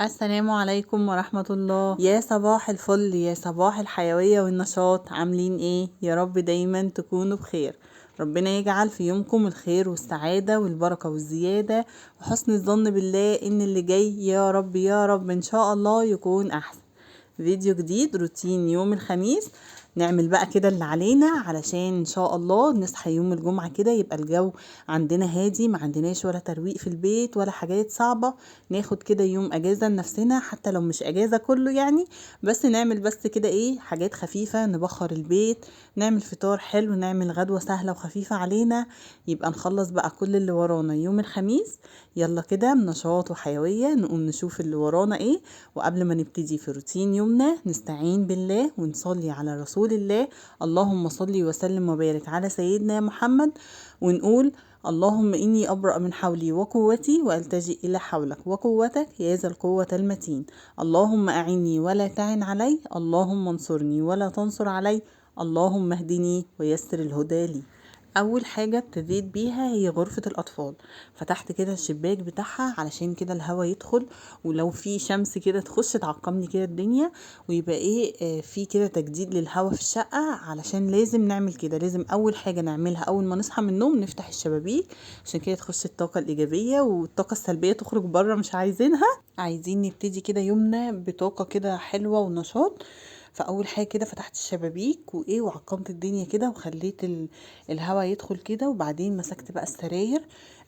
السلام عليكم ورحمة الله. يا صباح الفل، يا صباح الحيوية والنشاط. عاملين ايه؟ يا رب دايما تكونوا بخير. ربنا يجعل في يومكم الخير والسعادة والبركة والزيادة وحسن الظن بالله ان اللي جاي يا رب يا رب ان شاء الله يكون احسن. فيديو جديد، روتين يوم الخميس. نعمل بقى كده اللي علينا علشان ان شاء الله نصحى يوم الجمعة كده يبقى الجو عندنا هادي، ما عندناش ولا ترويق في البيت ولا حاجات صعبة. ناخد كده يوم اجازة لنفسنا، حتى لو مش اجازة كله يعني، بس نعمل بس كده ايه حاجات خفيفة، نبخر البيت، نعمل فطار حلو، نعمل غدوة سهلة وخفيفة علينا، يبقى نخلص بقى كل اللي ورانا يوم الخميس. يلا كده بنشاط وحيوية نقوم نشوف اللي ورانا ايه. وقبل ما نبتدي في روتين يومنا نستعين بالله ونصلي على رسول الله، اللهم صل وسلم وبارك على سيدنا محمد، ونقول اللهم إني أبرأ من حولي وقوتي وألتجئ إلى حولك وقوتك يا ذا القوة المتين. اللهم أعني ولا تعن علي، اللهم انصرني ولا تنصر علي، اللهم اهدني ويسر الهدى لي. أول حاجة ابتديت بيها هي غرفة الأطفال. فتحت كده الشباك بتاعها علشان كده الهوا يدخل، ولو في شمس كده تخش تعقمني كده الدنيا، ويبقى ايه في كده تجديد للهوا في الشقة. علشان لازم نعمل كده، لازم أول حاجة نعملها أول ما نصحى من النوم نفتح الشبابيك عشان كده تخش الطاقة الإيجابية والطاقة السلبية تخرج بره، مش عايزينها. عايزين نبتدي كده يومنا بطاقة كده حلوة ونشاط. فاول حاجة كده فتحت الشبابيك وايه وعقمت الدنيا كده وخليت الهواء يدخل كده. وبعدين مسكت بقى السراير.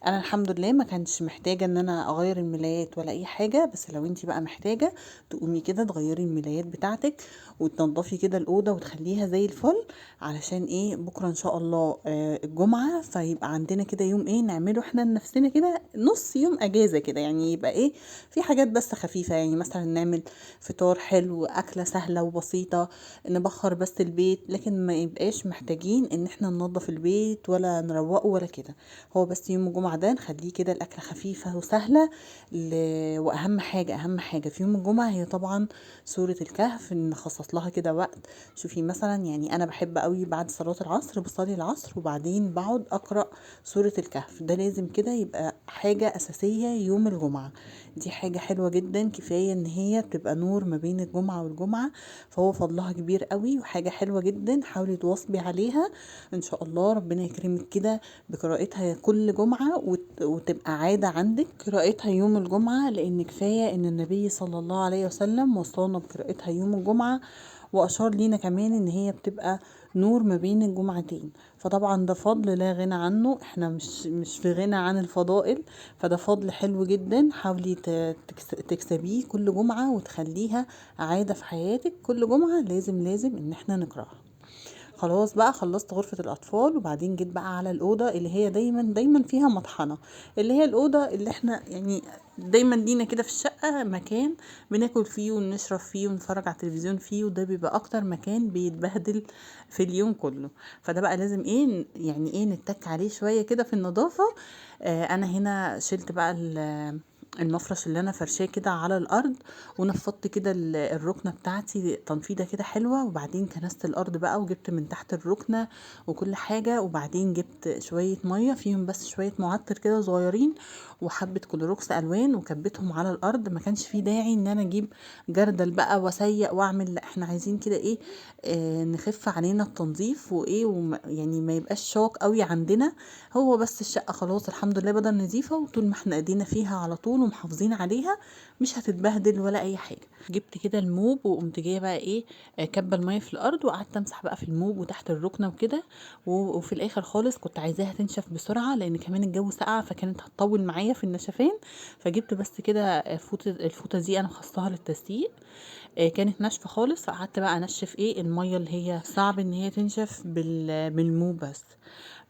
انا الحمد لله ما كانش محتاجه ان انا اغير الملايات ولا اي حاجة، بس لو انتي بقى محتاجه تقومي كده تغيري الملايات بتاعتك وتنضفي كده الاوضة وتخليها زي الفل، علشان ايه بكره ان شاء الله الجمعة، فيبقى عندنا كده يوم ايه نعمله احنا لنفسنا كده نص يوم اجازه كده، يعني يبقى ايه في حاجات بس خفيفة، يعني مثلا نعمل فطار حلو، اكله سهلة وبسيطة، نبخر بس البيت، لكن ما يبقاش محتاجين ان احنا ننظف البيت ولا نروقه ولا كده. هو بس يوم الجمعة ده نخليه كده الاكلة خفيفة وسهلة. واهم حاجة، اهم حاجة في يوم الجمعة هي طبعا سورة الكهف، نخصص لها كده وقت. شوفي مثلا يعني انا بحب قوي بعد صلاة العصر بصلي العصر وبعدين بقعد اقرا سورة الكهف، ده لازم كده يبقى حاجة اساسية يوم الجمعة. دي حاجة حلوة جدا، كفاية ان هي بتبقى نور ما بين الجمعة والجمعة، فهو فضلها كبير قوي وحاجه حلوة جدا. حاولي تواظبي عليها ان شاء الله، ربنا يكرمك كده بقراءتها كل جمعه وتبقى عادة عندك قراءتها يوم الجمعة، لان كفاية ان النبي صلى الله عليه وسلم وصانا بقراءتها يوم الجمعة، واشار لينا كمان ان هي بتبقى نور ما بين الجمعتين. فطبعا ده فضل لا غنى عنه، احنا مش في غنى عن الفضائل، فده فضل حلو جدا. حاولي تكسبيه كل جمعة وتخليها عادة في حياتك، كل جمعة لازم ان احنا نقراها. خلاص بقى خلصت غرفة الأطفال، وبعدين جيت بقى على الأوضة اللي هي دايما دايما فيها مطحنة، اللي هي الأوضة اللي احنا يعني دايما لينا كده في الشقة مكان بناكل فيه ونشرب فيه ونتفرج على التلفزيون فيه، وده بيبقى أكتر مكان بيتبهدل في اليوم كله. فده بقى لازم ايه يعني ايه نتك عليه شوية كده في النظافة. أنا هنا شلت بقى المفرش اللي انا فرشاه كده على الارض، ونفضت كده الركنه بتاعتي تنفيضه كده حلوة، وبعدين كنست الارض بقى وجبت من تحت الركنه وكل حاجة، وبعدين جبت شوية مية فيهم بس شوية معطر كده صغيرين وحبه كلوروكس الوان وكبتهم على الارض. ما كانش فيه داعي ان انا اجيب جردل بقى واسيق واعمل، لا احنا عايزين كده ايه نخف علينا التنظيف وايه يعني ما يبقاش شاق قوي عندنا. هو بس الشقة خلاص الحمد لله بدل نظيفة، وطول ما احنا ايدينا فيها على طول ومحافظين عليها مش هتتبهدل ولا اي حاجة. جبت كده الموب وقمت جاية بقى ايه كبه المية في الارض وقعدت امسح بقى في الموب وتحت الركنه وكده، وفي الاخر خالص كنت عايزاها تنشف بسرعة لان كمان الجو ساقع فكانت هتطول معايا في النشفان، فجبت بس كده الفوطه دي انا خصصتها للتسييق، كانت ناشفة خالص، فقعدت بقى انشف ايه المية اللي هي صعب ان هي تنشف بالموب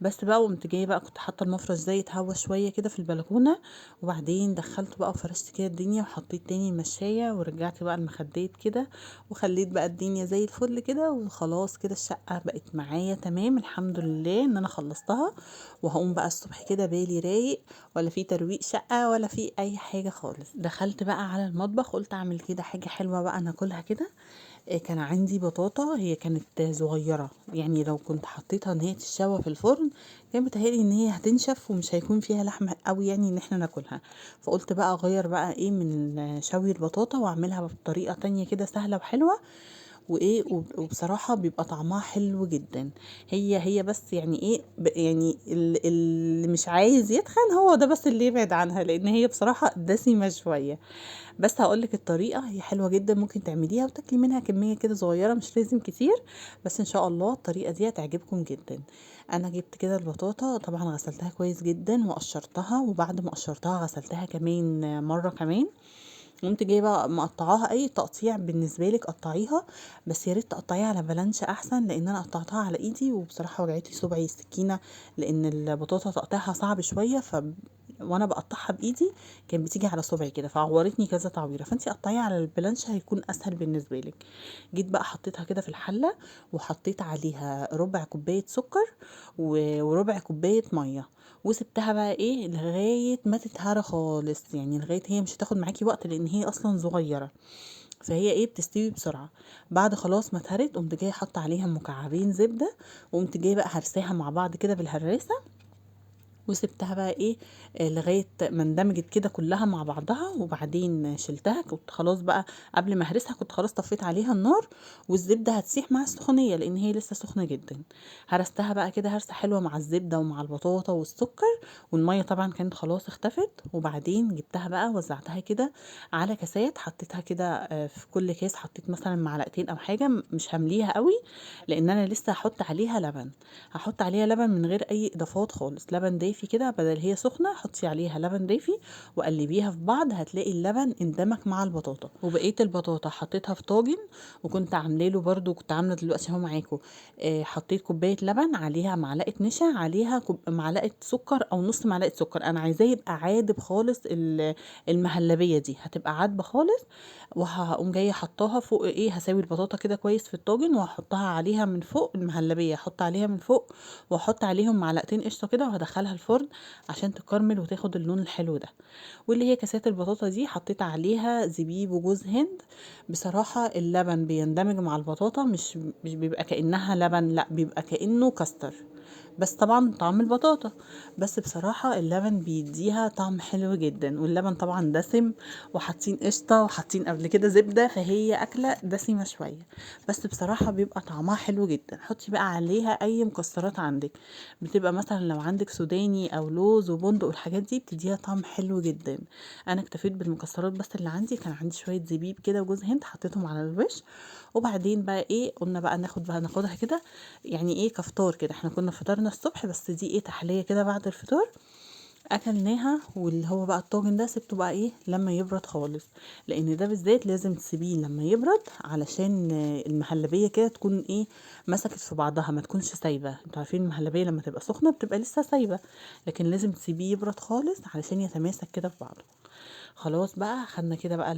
بس بقى. وقمت جاية بقى كنت حاطه المفرش زي يتهوى شوية كده في البلكونه، وبعدين دخلته بقى وفرشت كده الدنيا وحطيت تاني المشايه ورجعت بقى المخدات كده وخليت بقى الدنيا زي الفل كده، وخلاص كده الشقة بقت معايا تمام الحمد لله ان انا خلصتها. وهقوم بقى الصبح كده بالي رايق، ولا في ترويق شقه ولا في اي حاجة خالص. دخلت بقى على المطبخ قلت اعمل كده حاجة حلوة بقى ناكلها كده. كان عندي بطاطا، هي كانت صغيرة يعني لو كنت حطيتها ان هي تتشوى في الفرن الفرن كان بيتهيألي ان هي هتنشف ومش هيكون فيها لحمه قوي يعني ان احنا ناكلها. فقلت بقى اغير بقى ايه من شوي البطاطا واعملها بطريقة تانية كده سهلة وحلوه، وايه وبصراحة بيبقى طعمها حلو جدا. هي بس يعني ايه يعني اللي مش عايز يتخن هو ده بس اللي يبعد عنها، لان هي بصراحة دسمة شوية. بس هقولك الطريقة هي حلوة جدا، ممكن تعمليها وتاكلي منها كمية كده صغيرة مش لازم كتير، بس ان شاء الله الطريقة دي هتعجبكم جدا. انا جبت كده البطاطا طبعا غسلتها كويس جدا وقشرتها، وبعد ما قشرتها غسلتها كمان مرة كمان، قمت جايبه مقطعاها اي تقطيع بالنسبة لك قطعيها، بس يا ريت تقطعيها على بلانشه احسن، لان انا قطعتها على ايدي وبصراحة وجعت لي صبعي السكينة، لان البطاطا تقطيعها صعب شوية، وانا بقطعها بايدي كان بتيجي على صبعي كده فعورتني كذا تعويره، فانتي قطعيها على البلانشه هيكون اسهل بالنسبة لك. جيت بقى حطيتها كده في الحلة وحطيت عليها ربع كوباية سكر وربع كوباية مية، وسبتها بقى ايه لغاية ما تتهرى خالص، يعني لغاية هي مش هتاخد معاكي وقت لان هي اصلا صغيرة، فهي ايه بتستوي بسرعة. بعد خلاص ما اتهرت قمت جاية حاطه عليها مكعبين زبدة، وقمت جاية بقى هرساها مع بعض كده بالهراسه، وسبتها بقى ايه لغاية ما اندمجت كده كلها مع بعضها. وبعدين شلتها، كنت خلاص بقى قبل ما اهرسها كنت خلاص طفيت عليها النار، والزبده هتسيح مع السخونيه لان هي لسه سخنة جدا. هرستها بقى كده هرسه حلوة مع الزبدة ومع البطاطا والسكر، والمية طبعا كانت خلاص اختفت. وبعدين جبتها بقى وزعتها كده على كاسات، حطيتها كده في كل كاس حطيت مثلا معلقتين او حاجة، مش همليها قوي لان انا لسه هحط عليها لبن، هحط عليها لبن من غير اي اضافات خالص، لبن دافي كده بدل هي سخنة حطي عليها لبن دافي وقلبيها في بعض، هتلاقي اللبن اندمج مع البطاطا. وبقية البطاطا حطيتها في طاجن، وكنت عامله له برده، كنت عامله دلوقتي اهو معاكم، حطيت كوباية لبن عليها معلقه نشا، عليها معلقه سكر او نص معلقه سكر، انا عايزاه يبقى عادب خالص، المهلبيه دي هتبقى عادبه خالص. وهقوم جاية حطاها فوق ايه، هساوي البطاطا كده كويس في الطاجن وهحطها عليها من فوق المهلبيه، هحط عليها من فوق واحط عليهم معلقتين قشطه كده، وهدخلها الفرن عشان تكرمل وتاخد اللون الحلو ده. واللي هي كاسات البطاطا دي حطيت عليها زبيب وجوز هند. بصراحة اللبن بيندمج مع البطاطا، مش بيبقى كأنها لبن، لا بيبقى كأنه كاستر، بس طبعا طعم البطاطا، بس بصراحة اللبن بيديها طعم حلو جدا. واللبن طبعا دسم، وحاطين قشطة وحاطين قبل كده زبدة، فهي أكلة دسمة شوية، بس بصراحة بيبقى طعمها حلو جدا. حطي بقى عليها أي مكسرات عندك، بتبقى مثلا لو عندك سوداني أو لوز وبندق والحاجات دي بتديها طعم حلو جدا. أنا اكتفيت بالمكسرات بس اللي عندي، كان عندي شوية زبيب كده وجوز هند حطيتهم على الوش. وبعدين بقى ايه قلنا بقى ناخدها كده يعني ايه كفطار كده، احنا كنا فطرنا الصبح بس دي ايه تحلية كده بعد الفطار اكلناها. واللي هو بقى الطاجن ده سبته بقى ايه لما يبرد خالص، لان ده بالذات لازم تسيبيه لما يبرد علشان المهلبيه كده تكون ايه مسكت في بعضها، ما تكونش سايبه. انتوا عارفين المهلبيه لما تبقى سخنة بتبقى لسه سايبه، لكن لازم تسيبيه يبرد خالص علشان يتماسك كده في بعضه. خلاص بقى خدنا كده بقى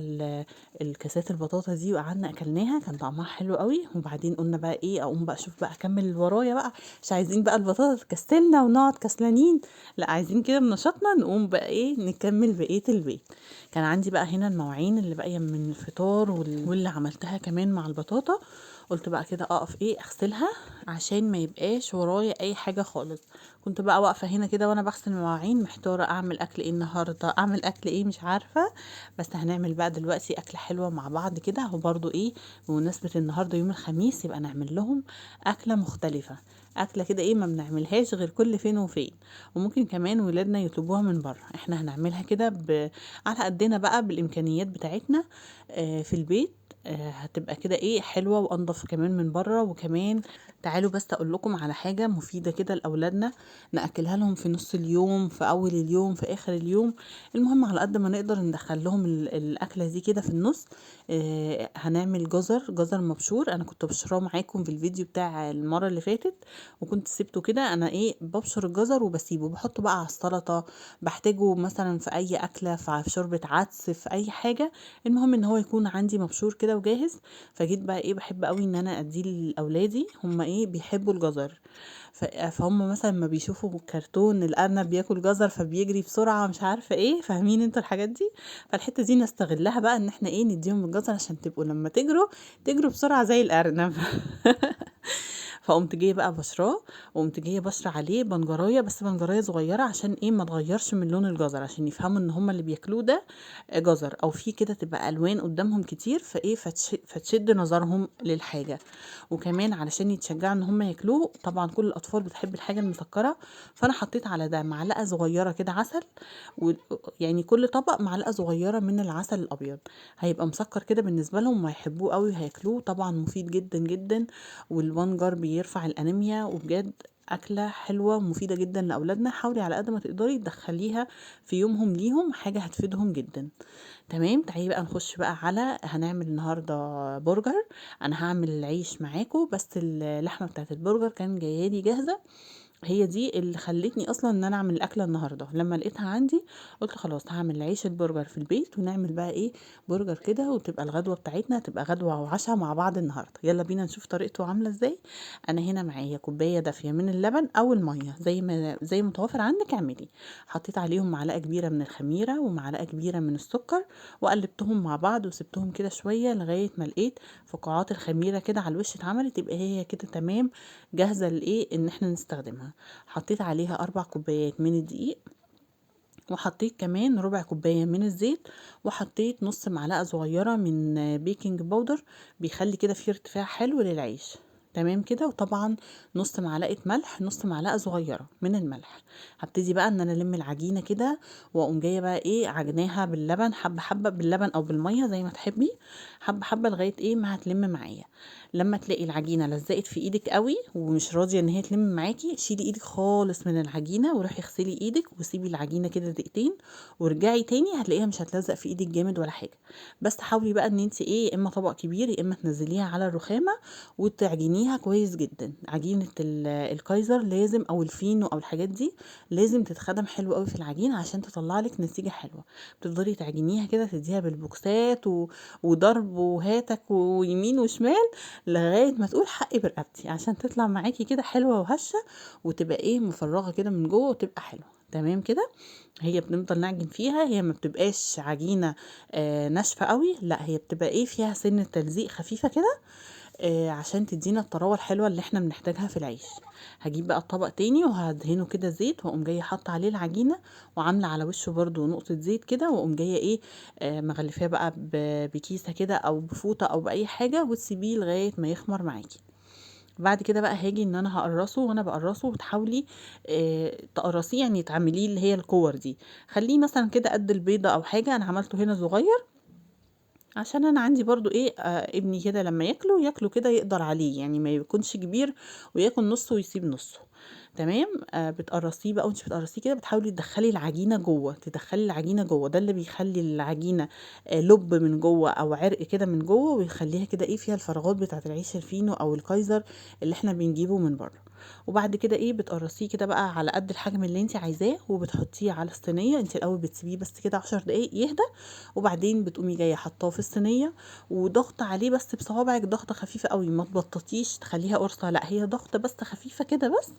الكاسات البطاطا دي وقعدنا اكلناها، كان طعمها حلو قوي. وبعدين قلنا بقى ايه اقوم بقى اشوف بقى اكمل اللي ورايا بقى، مش عايزين بقى البطاطا تكسلنا ونقعد كسلانين، لا عايزين كده بنشاطنا نقوم بقى ايه نكمل بقية البيت. كان عندي بقى هنا المواعين اللي باقية من الفطار واللي عملتها كمان مع البطاطا، قلت بقى كده اقف ايه اغسلها عشان ما يبقاش ورايا اي حاجة خالص. كنت بقى واقفة هنا كده وانا بغسل المواعين محتارة اعمل اكل ايه النهارده، اعمل اكل ايه مش عارفه، بس هنعمل بقى دلوقتي اكله حلوة مع بعض كده. وبرده ايه بمناسبة النهارده يوم الخميس يبقى نعمل لهم اكله مختلفة، اكله كده ايه ما بنعملهاش غير كل فين وفين، وممكن كمان ولادنا يطلبوها من بره. احنا هنعملها كده على قدنا بقى بالامكانيات بتاعتنا في البيت، هتبقى كده ايه حلوة وانضف كمان من بره. وكمان تعالوا بس اقول لكم على حاجة مفيدة كده لاولادنا، ناكلها لهم في نص اليوم، في اول اليوم، في اخر اليوم، المهم على قد ما نقدر ندخل لهم الاكلة دي كده في النص. هنعمل جزر مبشور، انا كنت بشراه معاكم في الفيديو بتاع المرة اللي فاتت وكنت سبته كده. انا ايه ببشر الجزر وبسيبه، بحطه بقى على السلطة، بحتاجه مثلا في اي اكله، في شوربة عدس، في اي حاجة، المهم ان هو يكون عندي مبشور كده وجاهز. فجيت بقى ايه بحب قوي ان انا اديه لاولادي، هم ايه بيحبوا الجزر، فهم مثلا ما بيشوفوا كرتون الارنب بياكل جزر فبيجري بسرعة مش عارفه ايه، فاهمين انتوا الحاجات دي. فالحته دي نستغلها بقى ان احنا ايه نديهم الجزر عشان تبقوا لما تجروا تجروا بسرعة زي الارنب. فقمت جاية بقى بشراه، وقمت جاية بشره عليه بنجرايه، بس بنجرايه صغيرة عشان ايه ما تغيرش من لون الجزر، عشان يفهموا ان هما اللي بياكلوه ده جزر، او في كده تبقى الوان قدامهم كتير، فايه فتشد نظرهم للحاجة، وكمان علشان يتشجعوا ان هما ياكلوه. طبعا كل الاطفال بتحب الحاجة المسكره، فانا حطيت على ده معلقه صغيرة كده عسل، يعني كل طبق معلقه صغيرة من العسل الابيض، هيبقى مسكر كده بالنسبة لهم وهيحبوه قوي وهياكلوه. طبعا مفيد جدا جدا، والبنجر بيرفع الانيميا، وبجد اكله حلوة ومفيدة جدا لاولادنا. حاولي على قد ما تقدري تدخليها في يومهم، ليهم حاجة هتفيدهم جدا. تمام، تعالي بقى نخش بقى على هنعمل النهارده برجر. انا هعمل العيش معاكم، بس اللحمة بتاعت البرجر كان جاية لي جاهزة، هي دي اللي خلتني اصلا ان انا اعمل الاكلة النهارده. لما لقيتها عندي قلت خلاص هعمل عيش البرجر في البيت، ونعمل بقى ايه برجر كده، وتبقى الغدوه بتاعتنا تبقى غدوه وعشاء مع بعض النهارده. يلا بينا نشوف طريقته عامله ازاي. انا هنا معايا كوباية دافيه من اللبن او المية، زي ما متوفر عندك اعملي. حطيت عليهم معلقه كبيرة من الخميره ومعلقة كبيرة من السكر، وقلبتهم مع بعض وسبتهم كده شوية لغاية ما لقيت فقاعات الخميره كده على الوش اتعملت، يبقى هي كده تمام جاهزة لايه ان احنا نستخدمها. حطيت عليها 4 كوبايات من الدقيق، وحطيت كمان ربع كوباية من الزيت، وحطيت نص معلقة صغيرة من baking powder، بيخلي كده فيه ارتفاع حلو للعيش. تمام كده. وطبعا نص معلقة ملح، نص معلقة صغيرة من الملح. هبتدي بقى ان انا الم العجينة كده، واقوم جاية بقى ايه عجناها باللبن حبة حبة، باللبن او بالمية زي ما تحبي، حبة حبة لغاية ايه ما هتلم معايا. لما تلاقي العجينة لزقت في ايدك قوي ومش راضية ان هي تلم معاكي، شيلي ايدك خالص من العجينة وروحي اغسلي ايدك، وسيبي العجينة كده دقيقتين وارجعي تاني، هتلاقيها مش هتلزق في ايدك جامد ولا حاجة. بس حاولي بقى ان انت ايه، يا اما طبق كبير يا اما تنزليها على الرخامة وتعجنيها كويس جدا. عجينة الكايزر لازم، او الفينو او الحاجات دي لازم تتخدم حلو قوي في العجين عشان تطلع لك نتيجة حلوة. بتفضلي تعجنيها كده، تديها بالبوكسات وضرب وهاتك ويمين وشمال لغاية ما تقول حقي برقبتي، عشان تطلع معاكي كده حلوة وهشة، وتبقى ايه مفرغة كده من جوه وتبقى حلوة. تمام كده. هي بنفضل نعجن فيها، هي ما بتبقاش عجينة ناشفة قوي، لا هي بتبقى ايه فيها سنة تلزيق خفيفة كده، عشان تدينا الطراوه الحلوة اللي احنا بنحتاجها في العيش. هجيب بقى الطبق تاني وهدهنه كده زيت، واقوم جاية حاطه عليه العجينة وعامله على وشه برده نقطة زيت كده، واقوم جاية ايه مغلفاه بقى بكيسه كده او بفوطه او باي حاجة، وتسيبيه لغاية ما يخمر معاكي. بعد كده بقى هاجي ان انا هقرصه، وانا بقرصه بتحاولي تقرصيه، يعني تعمليه اللي هي الكور دي، خليه مثلا كده قد البيضة او حاجة. انا عملته هنا صغير عشان انا عندي برضو ايه ابني كده لما ياكله ياكله كده يقدر عليه، يعني ما يكونش كبير وياكل نصه ويسيب نصه. تمام. بتقرصيه بقى، وانت بتقرصيه كده بتحاولي تدخلي العجينة جوه، تدخلي العجينة جوه، ده اللي بيخلي العجينة لب من جوه او عرق كده من جوه، ويخليها كده ايه فيها الفراغات بتاعه العيش الفينو او الكايزر اللي احنا بنجيبه من بره. وبعد كده ايه بتقرصيه كده بقى على قد الحجم اللي انت عايزاه، وبتحطيه على الصينية. انت الاول بتسيبيه بس كده 10 دقايق يهدى، وبعدين بتقومي جاية حطاه في الصينية وضغط عليه بس بصوابعك، ضغطه خفيفة قوي، ما تبططيش تخليها قرصة، لا هي ضغطه بس خفيفة كده بس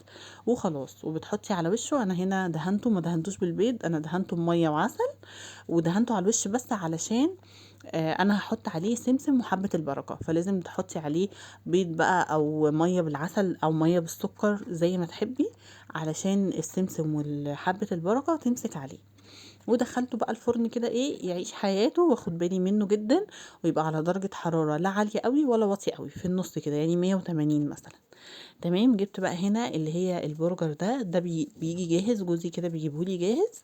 وخلاص. وبتحطي على وشه، انا هنا دهنته، ما دهنتوش بالبيض، انا دهنته بميه وعسل، ودهنته على الوش بس علشان انا هحط عليه سمسم وحبه البركة، فلازم تحطي عليه بيض بقى او مية بالعسل او مية بالسكر زي ما تحبي، علشان السمسم وحبه البركة تمسك عليه. ودخلته بقى الفرن كده ايه يعيش حياته، واخد بالي منه جدا، ويبقى على درجه حرارة لا عالية قوي ولا واطية قوي، في النص كده يعني 180 مثلا. تمام. جبت بقى هنا اللي هي البرجر ده بيجي جاهز، جوزي كده بيجيبهولي جاهز.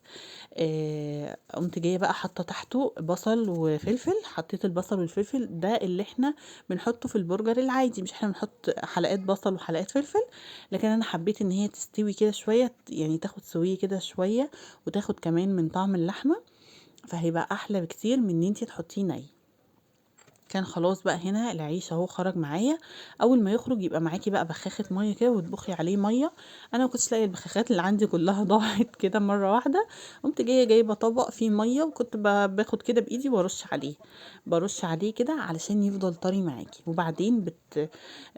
قمت جاية بقى حاطه تحته بصل وفلفل، حطيت البصل والفلفل ده اللي احنا بنحطه في البرجر العادي، مش احنا بنحط حلقات بصل وحلقات فلفل، لكن انا حبيت ان هي تستوي كده شوية، يعني تاخد سويه كده شوية، وتاخد كمان من طعم اللحمة، فهيبقى احلى بكتير من ان انتي تحطيه ني. كان خلاص بقى هنا العيش اهو خرج معايا. اول ما يخرج يبقى معاكي بقى بخاخه مية كده وتبخي عليه مية. انا ما كنتش لاقيه البخاخات اللي عندي كلها ضاعت كده مرة واحدة، قمت جاية جايبه طبق فيه مية، وكنت باخد كده بايدي وارش عليه، برش عليه كده علشان يفضل طري معاكي. وبعدين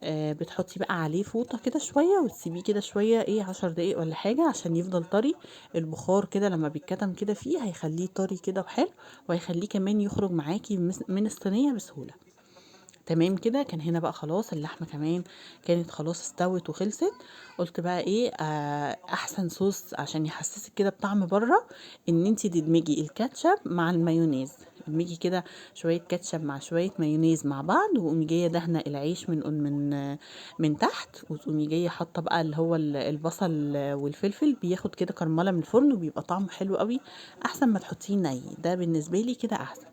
بتحطي بقى عليه فوطه كده شوية، وتسيبيه كده شوية ايه 10 دقايق ولا حاجة عشان يفضل طري. البخار كده لما بيتكتم كده فيه هيخليه طري كده وحلو، وهيخليه كمان يخرج معاكي من الصينية بسهولة. تمام كده. كان هنا بقى خلاص اللحمة كمان كانت خلاص استوت وخلصت. قلت بقى ايه، احسن صوص عشان يحسسك كده بطعم بره، ان انتي تدمجي الكاتشب مع المايونيز. ادمجي كده شوية كاتشب مع شوية مايونيز مع بعض، وقومي جاية دهنه العيش من تحت، وتقومي جاية حاطه بقى اللي هو البصل والفلفل، بياخد كده كرمله من الفرن وبيبقى طعمه حلو قوي، احسن ما تحطيه ني، ده بالنسبة لي كده احسن.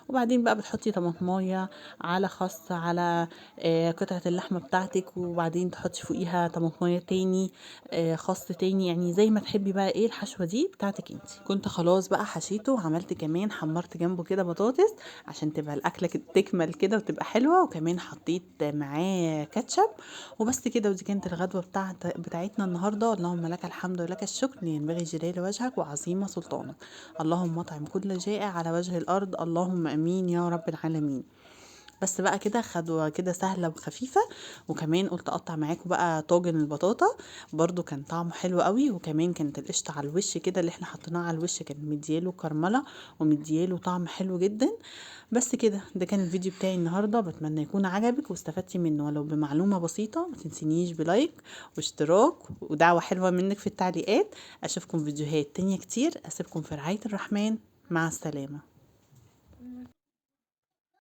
وبعدين بقى بتحطي طماطمايه على خس على قطعه اللحمة بتاعتك، وبعدين تحطي فوقيها طماطمايه تاني، خس تاني، يعني زي ما تحبي بقى ايه الحشوه دي بتاعتك انتي. كنت خلاص بقى حشيته، وعملت كمان حمرت جنبه كده بطاطس عشان تبقى الاكلة تكمل كده وتبقى حلوة، وكمان حطيت معاه كاتشب وبس كده. ودي كانت الغدوه بتاعتنا النهارده. اللهم لك الحمد ولك الشكر، ينبغي جلال وجهك وعظيم سلطانك. اللهم اطعم كل جائع على وجه الارض، اللهم امين يا رب العالمين. بس بقى كده خدوه كده سهلة وخفيفة. وكمان قلت اقطع معاكم بقى طاجن البطاطا، برضو كان طعمه حلو قوي، وكمان كانت القشطه على الوش كده اللي احنا حطيناها على الوش كان مدياله كرمله ومدياله طعم حلو جدا. بس كده، ده كان الفيديو بتاعي النهارده، بتمنى يكون عجبك واستفدتي منه ولو بمعلومة بسيطة. ما تنسينيش ب like واشتراك ودعوة حلوة منك في التعليقات. اشوفكم فيديوهات تانية كتير، اسيبكم في رعاية الرحمن، مع السلامة.